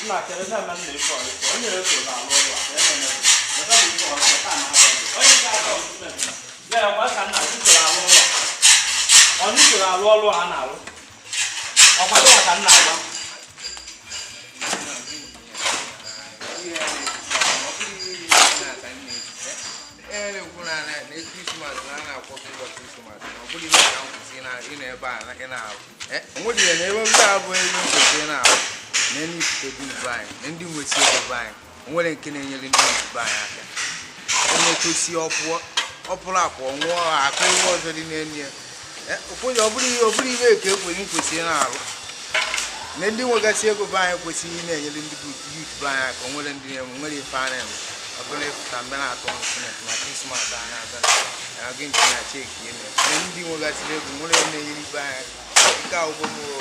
Nna, chere, na-eme nna ife ọzọ. Onye eso na-alụ ọrụ a ka eme eme bụ ife ọzọ taa na-abịa. Onye nke atọ ya ya kwa ka nna gị soro alụ ọrụ a. Onye soro alụ ọrụ a na-alụ ọkwa gị ka nna agwa. Ee, na-ekwu na Christmas na a na-akwọ ụgwọ Christmas na ọ bụrụ ihe ka m kwụsị ị na ebe a ị na-ahụ onwere na ebe ndị a bụ ebe nkwesị ị na-ahụ na ndị ifite dị ibe anyị na ndị nwesi ego be anyị onwere nke na-enyere ndị be anyị aka. Onye tosi ọpụọ ọpụrụ akụ ọnwụọ akụ ihe ọzọ dị n'elu ya. Ọ bụrụ ihe ọ bụrụ ihe ka ekwere nkwesị ị na-arụ na ndị nwegasị ego be anyị kwesịrị ị na-enyere ndị youth be anyị aka. Onwere ndị na-eme nwere ife a na-eme ọ bụrụ ịpụta mgbe na-atụ simenti na Christmas a na-abịa na gị nke na cheki eme na ndị nwegasịrị ego nwere na-enyere ibe anyị aka nke a ụgbọ m.